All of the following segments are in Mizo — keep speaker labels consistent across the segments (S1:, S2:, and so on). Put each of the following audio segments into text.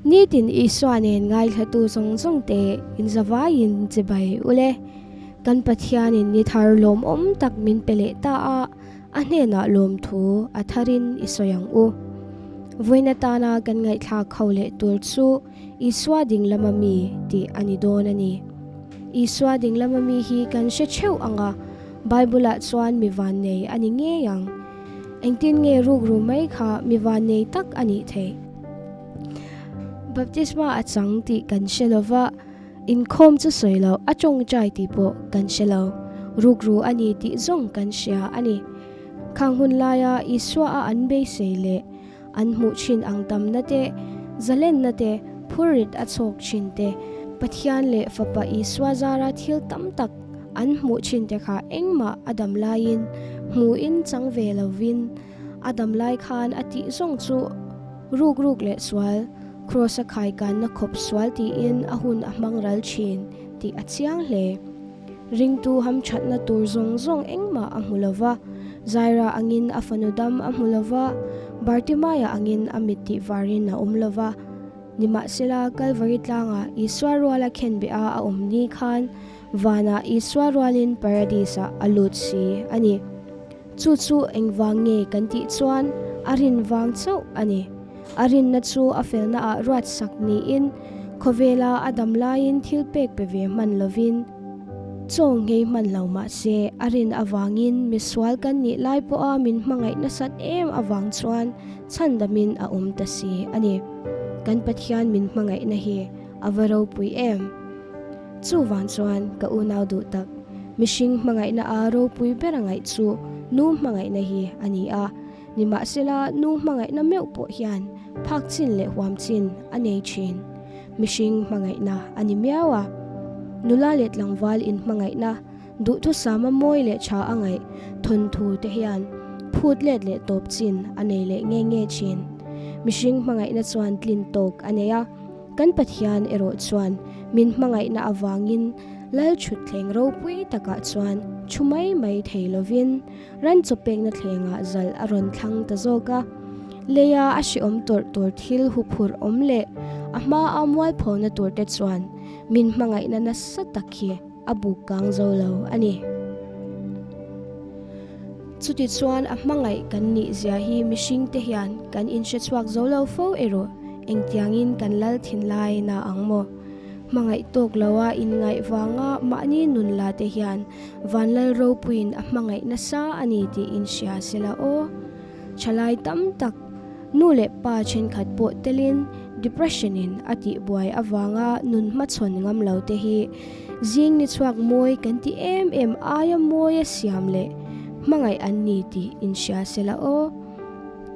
S1: Nitin Isua nen ngaithlatu zawng zawng te inzavaiin chibai ule. Kan Pathianin ni thar lawmawm tak min pe leh ta a, a hnenah lawmthu a tharin i sawi ang u. Vawiin atana kan ngaihthlak ho leh tur chu Isua ding lama mi tih a ni dawn a ni. Isua ding lama mi hi kan hre theuh ang a, Bible-ah chuan mi vannei a ni ngei ang. Engtin nge rukru mai kha mi vannei tak a nih theih? Baptisma a chang tih kan hre lo va, inkhawm chu sawi loh a tawngtai tih pawh kan hre lo. Rukru a ni tih zawng kan hria a ni. Khang hun laia Isua a an beisei leh an hmuh thin ang tamna te, zalenna te, phurrit a chhawk thin te, Pathian leh Fapa Isua zara thil tam tak an hmuh thin te kha engmah a dam laiin hmuhin chang ve lovin a dam lai khan a tih zawng chu ruk ruk leh sual, Kraws a khaikanna khawp sual tiin a hun a hmang ral thin tih a chiang hle. Ringtu hamthatna tur zawng zawng engmah a hmu lo va, Zaira angin a fanu dam a hmu lo va, Bartimaia angin a mit tih varin a awm lo va. Nimahsela, Kalvari tlangah Isua ruala khenbeh a a awm ni khan vanah Isua rualin Paradis-ah a lut si a ni. Chu chu engvang nge kan tih chuan a rin vang chauh a ni. A rinna chu a felnaah ruatsak niin khawvela a dam laiin thil pek pe ve hman lovin chaw nghei hman lo mah se a rin avangin misual kan nih lai pawha min hmangaih nasat em avang chuan chhandamin a awm ta si a ni. Kan Pathian min hmangaihna hi a va ropui em! Chuvang chuan ka unau duh tak, mihring hmangaihna a ropui ber a ngaih chu nu hmangaihna hi a ni a. Nimahsela nu hmangaihna meuh pawh hian phak chin leh huam chin a nei thin. Mihring hmangaihna a ni miau a. Nula leh tlangval inhmangaihna, duhthusama mawi leh tha a ngaih thawnthu te hian phut let leh tawp chin a nei leh nge nge thin. Mihring hmangaihna chuan tlin tawk a nei a. Kan Pathian erawh chuan min hmangaihna avangin Lal thutthleng ropui takah chuan thu mai mai thei lovin ran chawpekna thlengah zal a rawn thlang ta zawk a. Leia a hreawm tawrh tur thil huphurh awm leh a hmaa mualphona turte chuan min hmangaihna nasa tak hi a buk kang zo lo a ni. Chutichuan a hmangaih kan nih zia hi mihringte hian kan inhrechhuak zo lo fo erawh engtiangin kan lal thinlai na ang maw? Hmangaih tawk loa inngaih vanga mahni nun la te hian Vanlal ropuiin a hmangaih nasa a ni tih inhria sela aw. Thalai tam tak, nu leh pa thenkhat pawh telin depression in a tihbuai avanga nun hmachhawn ngam lo te hi zing ni chhuak mawi kan ti em em aia mawi a siam leh hmangaih an ni tih inhria sela aw.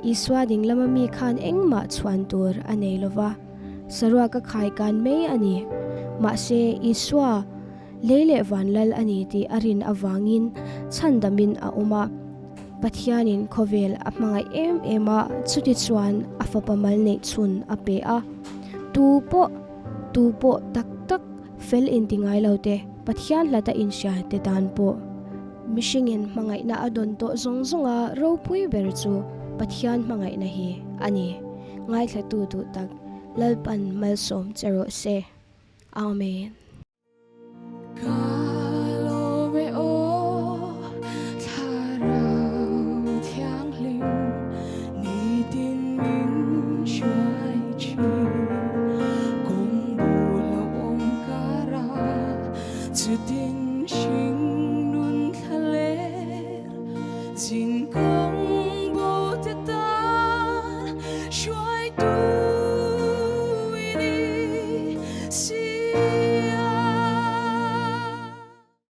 S1: Isua ding lama mi khan engmah chhuan tur a nei lova, saruak a khai kan mai a ni. Mahse Isua Lei leh van lal a ni tih a rin avangin chhandamin a awm a. Pathianin khawvel a hmangaih em em a, chuti chuan a fapa mal neih chhun a pe a. Tu pawh, tu pawh tak tak fel inti ngai lo te, Pathian hlata inhria te tan pawh mihringin hmangaihna a dawn tawh zawng zawnga ropui ber chu Pathian hmangaihna hi a ni. Ngaithlatu duh tak Lalpan malsawm che rawh se. Amen.